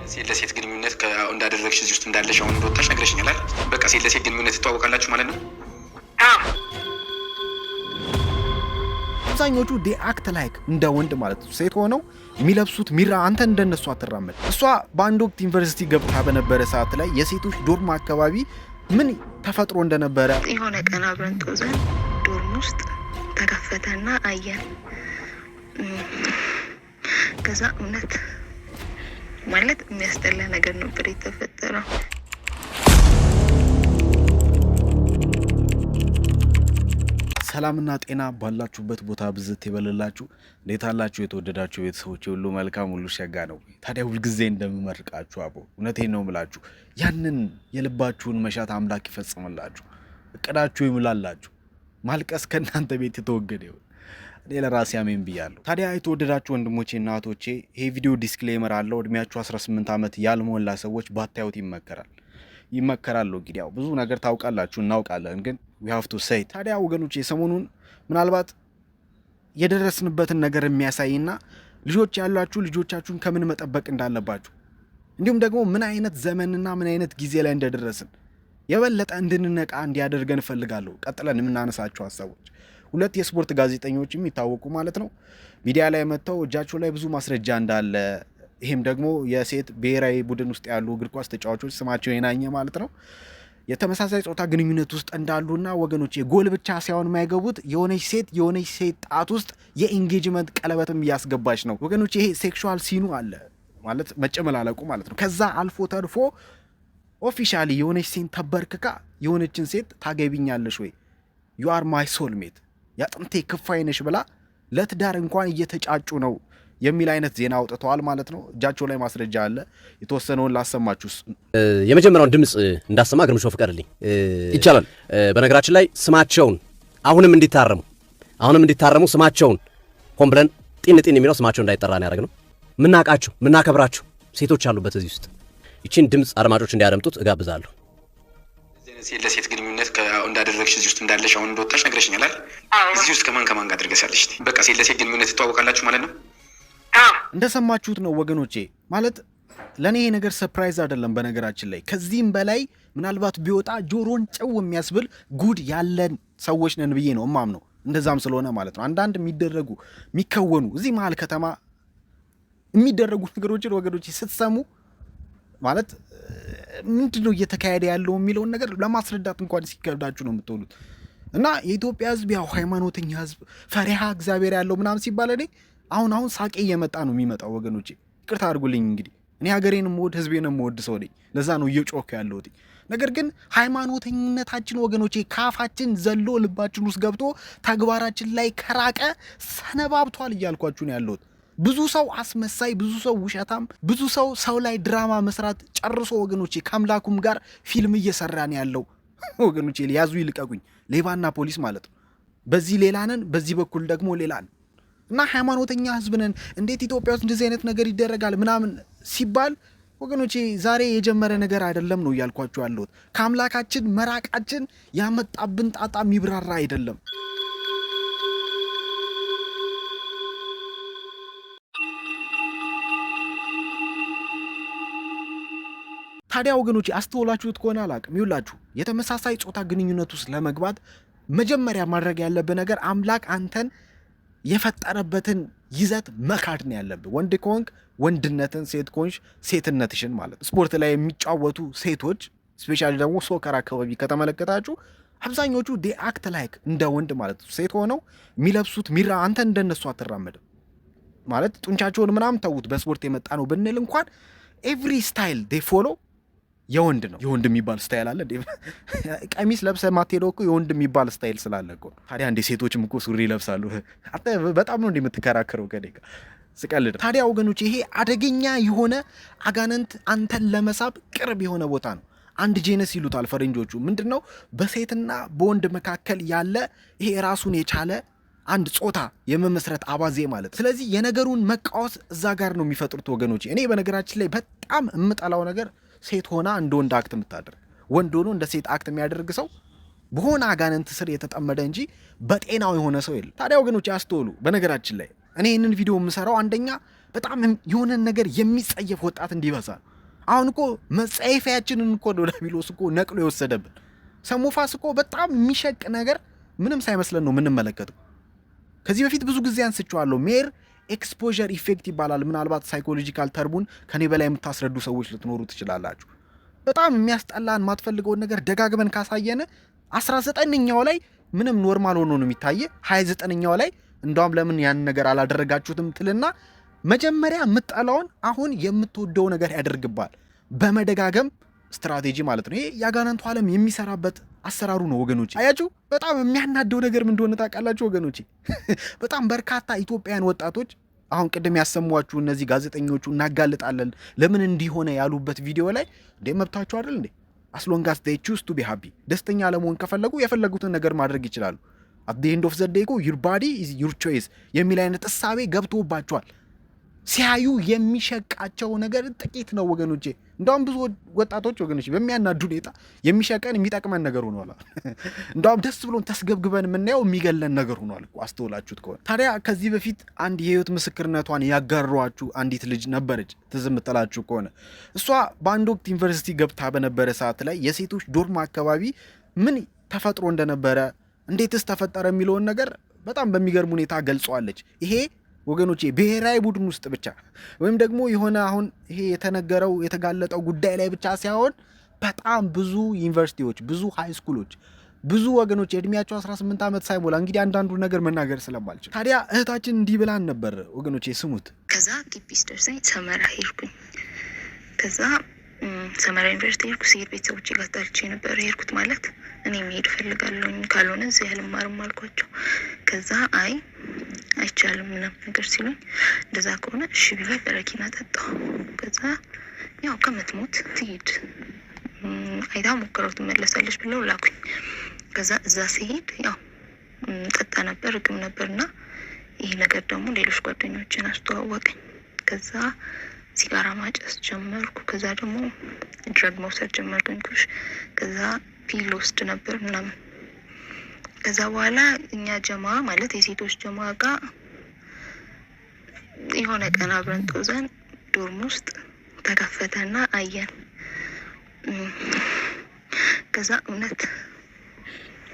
ሴት ለሴት ግንኙነት እንዳደረግሽ፣ እዚህ ውስጥ እንዳለሽ፣ አሁን እንደወጣሽ ነግረሽኛል አይደል? በቃ ሴት ለሴት ግንኙነት ትተዋወቃላችሁ ማለት ነው። አብዛኞቹ they act like እንደ ወንድ ማለት ነው። ሴት ሆነው የሚለብሱት ሚራ አንተ እንደነሱ አትራመድ። እሷ በአንድ ወቅት ዩኒቨርሲቲ ገብታ በነበረ ሰዓት ላይ የሴቶች dorm አካባቢ ምን ተፈጥሮ እንደነበረ የሆነ ቀን አብረን ጦዘን dorm ውስጥ ተከፈተና አየን። ከዛ እውነት ማለት የሚያስጠላ ነገር ነበር የተፈጠረው። ሰላምና ጤና ባላችሁበት ቦታ ብዝት ይበልላችሁ። እንዴት አላችሁ? የተወደዳችሁ ቤተሰቦች ሁሉ መልካም፣ ሁሉ ሸጋ ነው። ታዲያ ሁልጊዜ እንደምመርቃችሁ አቦ እውነቴን ነው ምላችሁ፣ ያንን የልባችሁን መሻት አምላክ ይፈጽምላችሁ፣ እቅዳችሁ ይሙላላችሁ፣ ማልቀስ ከእናንተ ቤት የተወገደ ይሁን። እኔ ለራሴ አሜን ብያለሁ። ታዲያ የተወደዳችሁ ወንድሞቼ እና እህቶቼ፣ ይሄ ቪዲዮ disclaimer አለው። እድሜያችሁ 18 ዓመት ያልሞላ ሰዎች ባታዩት ይመከራል ይመከራሉ። እንግዲህ ያው ብዙ ነገር ታውቃላችሁ፣ እናውቃለን፣ ግን we have to say። ታዲያ ወገኖቼ፣ ሰሞኑን ምናልባት የደረስንበትን ነገር የሚያሳይና ልጆች ያሏችሁ ልጆቻችሁን ከምን መጠበቅ እንዳለባችሁ፣ እንዲሁም ደግሞ ምን አይነት ዘመንና ምን አይነት ጊዜ ላይ እንደደረስን የበለጠ እንድንነቃ እንዲያደርገን እፈልጋለሁ። ቀጥለን የምናነሳቸው ሀሳቦች፣ ሁለት የስፖርት ጋዜጠኞች የሚታወቁ ማለት ነው፣ ሚዲያ ላይ መጥተው እጃቸው ላይ ብዙ ማስረጃ እንዳለ፣ ይህም ደግሞ የሴት ብሔራዊ ቡድን ውስጥ ያሉ እግር ኳስ ተጫዋቾች ስማቸው የናኘ ማለት ነው፣ የተመሳሳይ ጾታ ግንኙነት ውስጥ እንዳሉና ወገኖች ጎል ብቻ ሳይሆን የማይገቡት የሆነች ሴት ጣት ውስጥ የ engagement ቀለበትም እያስገባች ነው። ወገኖች፣ ይሄ sexual sin ኡ አለ ማለት መጨመላለቁ ማለት ነው። ከዛ አልፎ ተርፎ officially የሆነች ሴት ተንበርክካ የሆነችን ሴት ታገቢኛለሽ ወይ፣ you are my soulmate፣ የአጥንቴ ክፋይ ነሽ ብላ ለትዳር እንኳን እየተጫጩ ነው የሚል አይነት ዜና አውጥተዋል ማለት ነው። እጃቸው ላይ ማስረጃ አለ። የተወሰነውን ላሰማችሁ። የመጀመሪያውን ድምፅ እንዳሰማ ግርምሾ ፍቀድልኝ። ይቻላል። በነገራችን ላይ ስማቸውን አሁንም እንዲታረሙ ስማቸውን ሆን ብለን ጢን ጢን የሚለው ስማቸው እንዳይጠራ ነው ያደረግነው። ምናቃቸው ምናከብራቸው ሴቶች አሉበት እዚህ ውስጥ። ይቺን ድምፅ አድማጮች እንዲያደምጡት እጋብዛለሁ። ሴት ለሴት ግንኙነት እንዳደረግሽ፣ እዚህ ውስጥ እንዳለሽ፣ አሁን እንደወጣሽ ነግረሽኛል አይደል? እዚህ ውስጥ ከማን ከማን ጋር አድርገሻለሽ? በቃ ሴት ለሴት ግንኙነት ትተዋወቃላችሁ ማለት ነው። እንደሰማችሁት ነው ወገኖቼ። ማለት ለእኔ ይሄ ነገር surprise አይደለም። በነገራችን ላይ ከዚህም በላይ ምናልባት ቢወጣ ጆሮን ጭው የሚያስብል ጉድ ያለን ሰዎች ነን ብዬ ነው እማምነው። እንደዛም ስለሆነ ማለት ነው አንዳንድ የሚደረጉ የሚከወኑ እዚህ መሀል ከተማ የሚደረጉ ነገሮችን ወገኖቼ ስትሰሙ ማለት ምንድን ነው እየተካሄደ ያለው የሚለውን ነገር ለማስረዳት እንኳን ሲከብዳችሁ ነው የምትሆኑት። እና የኢትዮጵያ ሕዝብ ያው ሃይማኖተኛ ሕዝብ፣ ፈሪሃ እግዚአብሔር ያለው ምናምን ሲባል እኔ አሁን አሁን ሳቄ እየመጣ ነው የሚመጣው። ወገኖቼ፣ ይቅርታ አድርጉልኝ። እንግዲህ እኔ ሀገሬን የምወድ፣ ሕዝቤን የምወድ ሰው ነኝ። ለዛ ነው እየጮህኩ ያለሁት። ነገር ግን ሃይማኖተኝነታችን ወገኖቼ ካፋችን ዘሎ ልባችን ውስጥ ገብቶ ተግባራችን ላይ ከራቀ ሰነባብቷል እያልኳችሁ ነው ያለሁት። ብዙ ሰው አስመሳይ፣ ብዙ ሰው ውሸታም፣ ብዙ ሰው ሰው ላይ ድራማ መስራት ጨርሶ ወገኖቼ ከአምላኩም ጋር ፊልም እየሰራ ነው ያለው። ወገኖቼ፣ ያዙ ይልቀቁኝ፣ ሌባና ፖሊስ ማለት ነው። በዚህ ሌላ ነን፣ በዚህ በኩል ደግሞ ሌላ ነን። እና ሃይማኖተኛ ህዝብ ነን፣ እንዴት ኢትዮጵያ ውስጥ እንደዚህ አይነት ነገር ይደረጋል ምናምን ሲባል ወገኖቼ ዛሬ የጀመረ ነገር አይደለም ነው እያልኳችሁ ያለሁት። ከአምላካችን መራቃችን ያመጣብን ጣጣ የሚብራራ አይደለም። ታዲያ ወገኖቼ፣ አስተውላችሁት ከሆነ አላቅም፣ ይውላችሁ የተመሳሳይ ጾታ ግንኙነት ውስጥ ለመግባት መጀመሪያ ማድረግ ያለብህ ነገር አምላክ አንተን የፈጠረበትን ይዘት መካድ ነው ያለብህ። ወንድ ከሆንክ ወንድነትን፣ ሴት ከሆንሽ ሴትነትሽን ማለት ነው። ስፖርት ላይ የሚጫወቱ ሴቶች specially ደግሞ soccer አካባቢ ከተመለከታችሁ አብዛኞቹ they act like እንደ ወንድ ማለት ነው። ሴት ሆነው የሚለብሱት ሚራ አንተ እንደነሱ አትራመድም ማለት ጡንቻቸውን ምናምን ተዉት፣ በስፖርት የመጣ ነው ብንል እንኳን every style they follow የወንድ ነው። የወንድ የሚባል style አለ እንዴ? ቀሚስ ለብሰህ ማትሄደው እኮ የወንድ የሚባል style ስላለ እኮ። ታዲያ እንዴ ሴቶችም እኮ ሱሪ ይለብሳሉ። አንተ በጣም ነው እንዴ የምትከራከረው ከኔ ጋር? ስቀልድ። ታዲያ ወገኖች፣ ይሄ አደገኛ የሆነ አጋንንት አንተን ለመሳብ ቅርብ የሆነ ቦታ ነው። Androgynous ይሉታል ፈረንጆቹ። ምንድን ነው? በሴትና በወንድ መካከል ያለ ይሄ ራሱን የቻለ አንድ ጾታ የመመስረት አባዜ ማለት ነው። ስለዚህ የነገሩን መቃወስ እዛ ጋር ነው የሚፈጥሩት ወገኖች። እኔ በነገራችን ላይ በጣም የምጠላው ነገር ሴት ሆና እንደ ወንድ act የምታደርግ፣ ወንድ ሆኖ እንደ ሴት act የሚያደርግ ሰው በሆነ አጋንንት ስር የተጠመደ እንጂ በጤናው የሆነ ሰው የለም። ታዲያ ወገኖች አስተውሉ። በነገራችን ላይ እኔ ይህንን ቪዲዮ የምሰራው አንደኛ በጣም የሆነን ነገር የሚጸየፍ ወጣት እንዲበዛ ነው። አሁን እኮ መጸየፊያችንን እኮ ዲያብሎስ እኮ ነቅሎ የወሰደብን። Some of us እኮ በጣም የሚሸቅ ነገር ምንም ሳይመስለን ነው የምንመለከተው። ከዚህ በፊት ብዙ ጊዜ አንስቼዋለሁ። Mere exposure effect ይባላል። ምናልባት psychological term ኡን ከኔ በላይ የምታስረዱ ሰዎች ልትኖሩ ትችላላችሁ። በጣም የሚያስጠላን የማትፈልገውን ነገር ደጋግመን ካሳየን 19ኛው ላይ ምንም normal ሆኖ ነው የሚታየ። 29ኛው ላይ እንደውም ለምን ያን ነገር አላደረጋችሁትም ትልና መጀመሪያ የምትጠላውን አሁን የምትወደው ነገር ያደርግብሃል። በመደጋገም ስትራቴጂ ማለት ነው። ይሄ የአጋንንቱ ዓለም የሚሰራበት አሰራሩ ነው ወገኖቼ። አያችሁ፣ በጣም የሚያናደው ነገር ምን እንደሆነ ታውቃላችሁ ወገኖቼ? በጣም በርካታ ኢትዮጵያውያን ወጣቶች አሁን ቅድም ያሰሟችሁ እነዚህ ጋዜጠኞቹ እናጋልጣለን ለምን እንዲሆነ ያሉበት ቪዲዮ ላይ፣ እንዴ መብታችሁ አይደል እንዴ? As long as they choose to be happy፣ ደስተኛ ለመሆን ከፈለጉ የፈለጉትን ነገር ማድረግ ይችላሉ። At the end of the day እኮ your body is your choice የሚል አይነት እሳቤ ገብቶባቸዋል። ሲያዩ የሚሸቃቸው ነገር ጥቂት ነው ወገኖቼ። እንደውም ብዙ ወጣቶች ወገኖቼ በሚያናድ ሁኔታ የሚሸቀን የሚጠቅመን ነገር ሆኗል። እንደውም ደስ ብሎን ተስገብግበን የምናየው የሚገለን ነገር ሆኗል እኮ አስተውላችሁት ከሆነ። ታዲያ ከዚህ በፊት አንድ የህይወት ምስክርነቷን ያጋሯችሁ አንዲት ልጅ ነበረች፣ ትዝ የምትላችሁ ከሆነ። እሷ በአንድ ወቅት ዩኒቨርሲቲ ገብታ በነበረ ሰዓት ላይ የሴቶች dorm አካባቢ ምን ተፈጥሮ እንደነበረ፣ እንዴትስ ተፈጠረ የሚለውን ነገር በጣም በሚገርም ሁኔታ ገልጸዋለች። ይሄ ወገኖቼ ብሔራዊ ቡድን ውስጥ ብቻ ወይም ደግሞ የሆነ አሁን ይሄ የተነገረው የተጋለጠው ጉዳይ ላይ ብቻ ሳይሆን በጣም ብዙ ዩኒቨርሲቲዎች፣ ብዙ high school ኦች፣ ብዙ ወገኖች የእድሜያቸው 18 ዓመት ሳይሞላ፣ እንግዲህ አንዳንዱ ነገር መናገር ስለማልችል፣ ታዲያ እህታችን እንዲህ ብላን ነበር። ወገኖቼ ስሙት። ከዛ ግቢ ስደርሰኝ ሰመራ ሄድኩኝ። ከዛ ሰመራ ዩኒቨርሲቲ ሄድኩ። ስሄድ ቤተሰቦቼ ጋር ተጣልቼ ነበር የሄድኩት። ማለት እኔ መሄድ እፈልጋለሁኝ፣ ካልሆነ እዚህ አልማርም አልኳቸው። ከዛ አይ አይቻልም ምናምን ነገር ሲሉኝ እንደዛ ከሆነ እሺ ብዬ በረኪና ጠጣሁ። ከዛ ያው ከምትሞት ትሂድ፣ አይታ ሞክረው ትመለሳለች ብለው ላኩኝ። ከዛ እዛ ሲሄድ ያው ጠጣ ነበር፣ እግም ነበር እና ይህ ነገር ደግሞ ሌሎች ጓደኞችን አስተዋወቀኝ። ከዛ ሲጋራ ማጨስ ጀመርኩ። ከዛ ደግሞ drug መውሰድ ጀመርኩኝ፣ kush። ከዛ pill ወስድ ነበር ምናምን። ከዛ በኋላ እኛ ጀማ ማለት የሴቶች ጀማ ጋር የሆነ ቀን አብረን ጦዘን dorm ውስጥ ተከፈተና አየን። ከዛ እውነት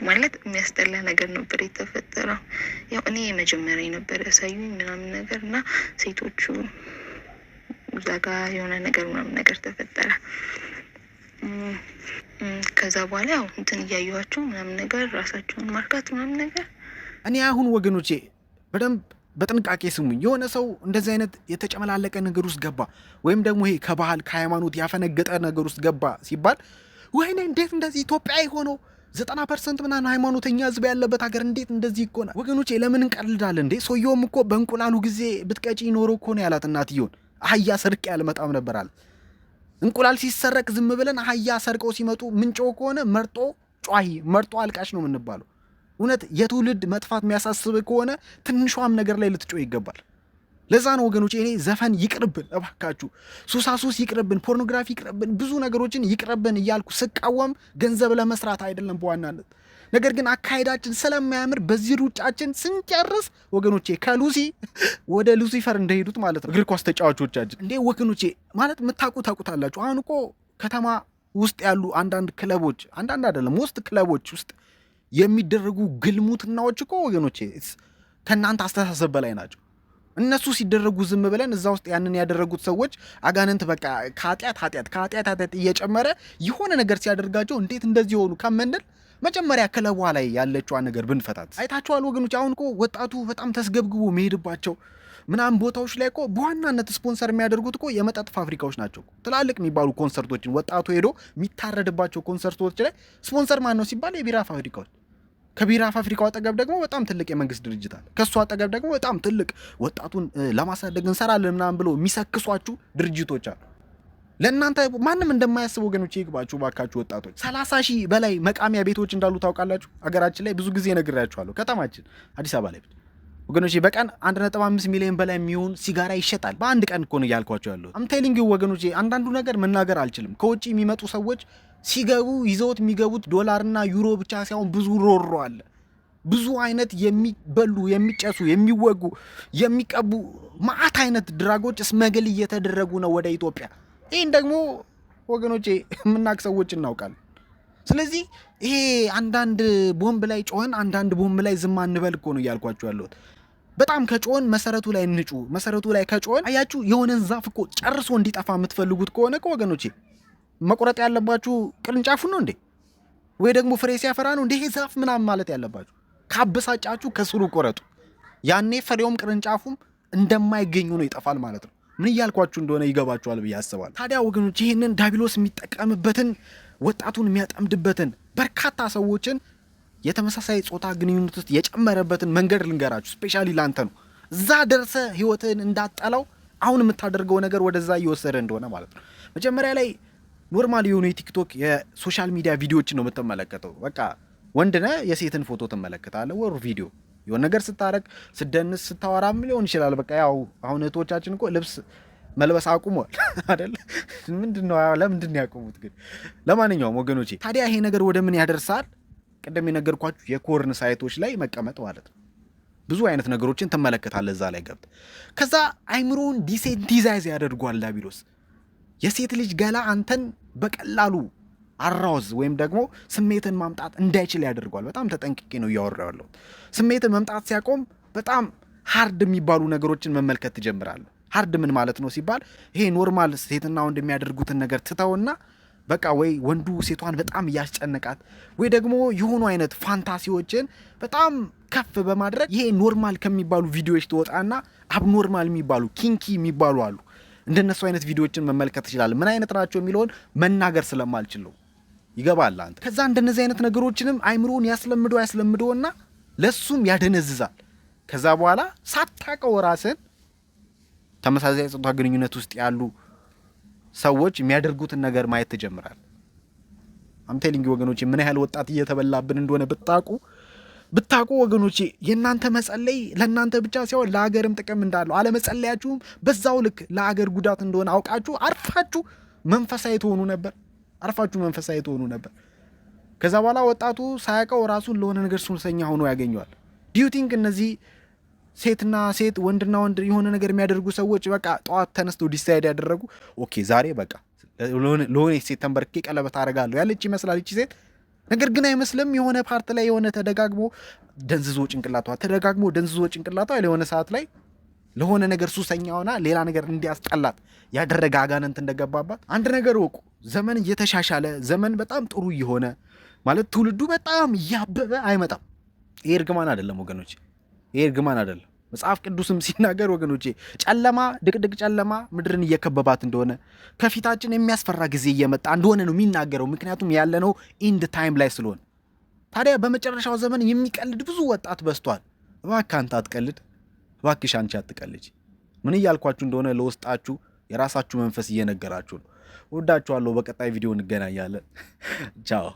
ማለት የሚያስጠላ ነገር ነበር የተፈጠረው። ያው እኔ የመጀመሪያ ነበር ያሳዩኝ ምናምን ነገር እና ሴቶቹ እዛ ጋ የሆነ ነገር ምናምን ነገር ተፈጠረ። ከዛ በኋላ ያው እንትን እያየኋቸው ምናምን ነገር ራሳቸውን ማርካት ምናምን ነገር። እኔ አሁን ወገኖቼ በደንብ በጥንቃቄ ስሙኝ። የሆነ ሰው እንደዚህ አይነት የተጨመላለቀ ነገር ውስጥ ገባ ወይም ደግሞ ይሄ ከባህል ከሃይማኖት ያፈነገጠ ነገር ውስጥ ገባ ሲባል ወይኔ እንዴት እንደዚህ ኢትዮጵያዊ ሆነው 90% ምናምን ሃይማኖተኛ ህዝብ ያለበት ሀገር እንዴት እንደዚህ ይኮናል? ወገኖቼ ለምን እንቀልዳለን እንዴ? ሰውየውም እኮ በእንቁላሉ ጊዜ ብትቀጪ ኖሮ እኮ ነው ያላት እናትየውን፣ አህያ ሰርቄ አልመጣም ነበር አለ። እንቁላል ሲሰረቅ ዝም ብለን አህያ ሰርቀው ሲመጡ ምንጮህ ከሆነ መርጦ ጯሂ፣ መርጦ አልቃሽ ነው የምንባለው። እውነት የትውልድ መጥፋት የሚያሳስብ ከሆነ ትንሿም ነገር ላይ ልትጮህ ይገባል። ለዛ ነው ወገኖች እኔ ዘፈን ይቅርብን እባካችሁ፣ ሱሳሱስ ይቅርብን፣ ፖርኖግራፊ ይቅርብን፣ ብዙ ነገሮችን ይቅርብን እያልኩ ስቃወም ገንዘብ ለመስራት አይደለም በዋናነት፣ ነገር ግን አካሄዳችን ስለማያምር በዚህ ሩጫችን ስንጨርስ ወገኖቼ ከሉሲ ወደ ሉሲፈር እንደሄዱት ማለት ነው። እግር ኳስ ተጫዋቾቻችን እንዴ ወገኖቼ፣ ማለት የምታውቁ ታውቁታላችሁ። አሁን እኮ ከተማ ውስጥ ያሉ አንዳንድ ክለቦች፣ አንዳንድ አይደለም ውስጥ ክለቦች ውስጥ የሚደረጉ ግልሙትናዎች እኮ ወገኖቼ ከእናንተ አስተሳሰብ በላይ ናቸው። እነሱ ሲደረጉ ዝም ብለን እዛ ውስጥ ያንን ያደረጉት ሰዎች አጋንንት በቃ ከኃጢአት ኃጢአት ከኃጢአት ኃጢአት እየጨመረ የሆነ ነገር ሲያደርጋቸው እንዴት እንደዚህ ሆኑ ከምንል መጀመሪያ ክለቧ ላይ ያለችዋን ነገር ብንፈታት። አይታችኋል ወገኖች። አሁን እኮ ወጣቱ በጣም ተስገብግቦ የሚሄድባቸው ምናምን ቦታዎች ላይ እኮ በዋናነት ስፖንሰር የሚያደርጉት እኮ የመጠጥ ፋብሪካዎች ናቸው። ትላልቅ የሚባሉ ኮንሰርቶችን ወጣቱ ሄዶ የሚታረድባቸው ኮንሰርቶች ላይ ስፖንሰር ማን ነው ሲባል የቢራ ፋብሪካዎች። ከቢራ ፋብሪካው አጠገብ ደግሞ በጣም ትልቅ የመንግስት ድርጅት አለ። ከእሱ አጠገብ ደግሞ በጣም ትልቅ ወጣቱን ለማሳደግ እንሰራለን ምናምን ብሎ የሚሰክሷችሁ ድርጅቶች አሉ። ለእናንተ ማንም እንደማያስብ ወገኖች ይግባችሁ ባካችሁ ወጣቶች። 30,000 በላይ መቃሚያ ቤቶች እንዳሉ ታውቃላችሁ? አገራችን ላይ ብዙ ጊዜ ነግሬያችኋለሁ። ከተማችን አዲስ አበባ ላይ ወገኖቼ በቀን 1.5 ሚሊዮን በላይ የሚሆን ሲጋራ ይሸጣል። በአንድ ቀን እኮ ነው እያልኳቸው ያለሁት። I'm telling you ወገኖቼ፣ አንዳንዱ ነገር መናገር አልችልም። ከውጭ የሚመጡ ሰዎች ሲገቡ ይዘውት የሚገቡት ዶላርና ዩሮ ብቻ ሳይሆን ብዙ ሮሮ አለ። ብዙ አይነት የሚበሉ፣ የሚጨሱ፣ የሚወጉ፣ የሚቀቡ መዓት አይነት drug ኦች smuggle እየተደረጉ ነው ወደ ኢትዮጵያ። ይህን ደግሞ ወገኖቼ የምናቅ ሰዎች እናውቃለን። ስለዚህ ይሄ አንዳንድ ቦምብ ላይ ጮኸን አንዳንድ ቦምብ ላይ ዝም አንበል እኮ ነው እያልኳችሁ ያለሁት። በጣም ከጮኸን መሰረቱ ላይ እንጩህ። መሰረቱ ላይ ከጮኸን አያችሁ፣ የሆነን ዛፍ እኮ ጨርሶ እንዲጠፋ የምትፈልጉት ከሆነ እኮ ወገኖቼ መቁረጥ ያለባችሁ ቅርንጫፉን ነው እንዴ? ወይ ደግሞ ፍሬ ሲያፈራ ነው እንዴ ይሄ ዛፍ ምናምን ማለት ያለባችሁ? ካበሳጫችሁ ከስሩ ቆረጡ። ያኔ ፍሬውም ቅርንጫፉም እንደማይገኙ ነው ይጠፋል ማለት ነው። ምን እያልኳችሁ እንደሆነ ይገባችኋል ብዬ አስባለሁ። ታዲያ ወገኖች ይህንን ዳቢሎስ የሚጠቀምበትን፣ ወጣቱን የሚያጠምድበትን፣ በርካታ ሰዎችን የተመሳሳይ ጾታ ግንኙነት ውስጥ የጨመረበትን መንገድ ልንገራችሁ። Specially ላንተ ነው። እዛ ደርሰህ ህይወትህን እንዳትጠላው አሁን የምታደርገው ነገር ወደዛ እየወሰደ እንደሆነ ማለት ነው። መጀመሪያ ላይ normal የሆኑ የ TikTok የ social media ቪዲዮዎችን ነው የምትመለከተው። በቃ ወንድ ነህ፣ የሴትን ፎቶ ትመለከታለህ፣ ወይ ቪዲዮ የሆነ ነገር ስታረግ፣ ስትደንስ፣ ስታወራም ሊሆን ይችላል። በቃ ያው አሁን እህቶቻችን እኮ ልብስ መልበስ አቁመዋል አይደል? ምንድን ነው፣ ለምንድን ነው ያቆሙት ግን? ለማንኛውም ወገኖቼ ታዲያ ይሄ ነገር ወደ ምን ያደርሳል? ቅድም የነገርኳችሁ የ porn site ኦች ላይ መቀመጥ ማለት ነው። ብዙ አይነት ነገሮችን ትመለከታለህ እዛ ላይ ገብተህ። ከዛ አይምሮን desensitize ያደርጓል ዳቢሎስ። የሴት ልጅ ገላ አንተን በቀላሉ arouse ወይም ደግሞ ስሜትን ማምጣት እንዳይችል ያደርገዋል። በጣም ተጠንቅቄ ነው እያወራሁ ያለሁት። ስሜትን መምጣት ሲያቆም በጣም hard የሚባሉ ነገሮችን መመልከት ትጀምራለህ። Hard ምን ማለት ነው ሲባል ይሄ normal ሴትና ወንድ የሚያደርጉትን ነገር ትተውና በቃ ወይ ወንዱ ሴቷን በጣም እያስጨነቃት ወይ ደግሞ የሆኑ አይነት fantasy ዎችን በጣም ከፍ በማድረግ ይሄ normal ከሚባሉ ቪዲዮዎች ትወጣና abnormal የሚባሉ፣ kinky የሚባሉ አሉ። እንደነሱ አይነት ቪዲዮዎችን መመልከት ትችላለህ። ምን አይነት ናቸው የሚለውን መናገር ስለማልችል ነው። ይገባል አንተ። ከዛ እንደነዚህ አይነት ነገሮችንም አይምሮን ያስለምደው ያስለምደውና ለሱም ያደነዝዛል። ከዛ በኋላ ሳታውቀው ራስን ተመሳሳይ ጾታ ግንኙነት ውስጥ ያሉ ሰዎች የሚያደርጉትን ነገር ማየት ትጀምራለህ። I'm telling you ወገኖቼ፣ ምን ያህል ወጣት እየተበላብን እንደሆነ ብታቁ ብታቁ ወገኖቼ፣ የእናንተ መጸለይ ለእናንተ ብቻ ሳይሆን ለሀገርም ጥቅም እንዳለው፣ አለመጸለያችሁም በዛው ልክ ለሀገር ጉዳት እንደሆነ አውቃችሁ አርፋችሁ መንፈሳዊ ትሆኑ ነበር። አርፋችሁ መንፈሳዊ ትሆኑ ነበር። ከዛ በኋላ ወጣቱ ሳያውቀው ራሱን ለሆነ ነገር ሱሰኛ ሆኖ ያገኘዋል። Do you think እነዚህ ሴትና ሴት፣ ወንድና ወንድ የሆነ ነገር የሚያደርጉ ሰዎች በቃ ጠዋት ተነስተው decide ያደረጉ okay ዛሬ በቃ ለሆነ ሴት ተንበርክኬ ቀለበት አደርጋለሁ ያለች ይመስላል ይቺ ሴት። ነገር ግን አይመስልም። የሆነ part ላይ የሆነ ተደጋግሞ ደንዝዞ ጭንቅላቷ፣ ተደጋግሞ ደንዝዞ ጭንቅላቷ የሆነ ሰዓት ላይ ለሆነ ነገር ሱሰኛ ሆና ሌላ ነገር እንዲያስጠላት ያደረገ አጋንንት እንደገባባት። አንድ ነገር እወቁ። ዘመን እየተሻሻለ፣ ዘመን በጣም ጥሩ እየሆነ፣ ማለት ትውልዱ በጣም እያበበ አይመጣም። ይሄ እርግማን አይደለም ወገኖች፣ ይሄ እርግማን አይደለም። መጽሐፍ ቅዱስም ሲናገር ወገኖቼ ጨለማ፣ ድቅድቅ ጨለማ ምድርን እየከበባት እንደሆነ፣ ከፊታችን የሚያስፈራ ጊዜ እየመጣ እንደሆነ ነው የሚናገረው። ምክንያቱም ያለነው end time ላይ ስለሆነ። ታዲያ በመጨረሻው ዘመን የሚቀልድ ብዙ ወጣት በዝቷል። እባክህ አንተ አትቀልድ፣ እባክሽ አንቺ አትቀልጅ። ምን እያልኳችሁ እንደሆነ ለውስጣችሁ የራሳችሁ መንፈስ እየነገራችሁ ነው። ወዳችኋለሁ። በቀጣይ ቪዲዮ እንገናኛለን። ቻው።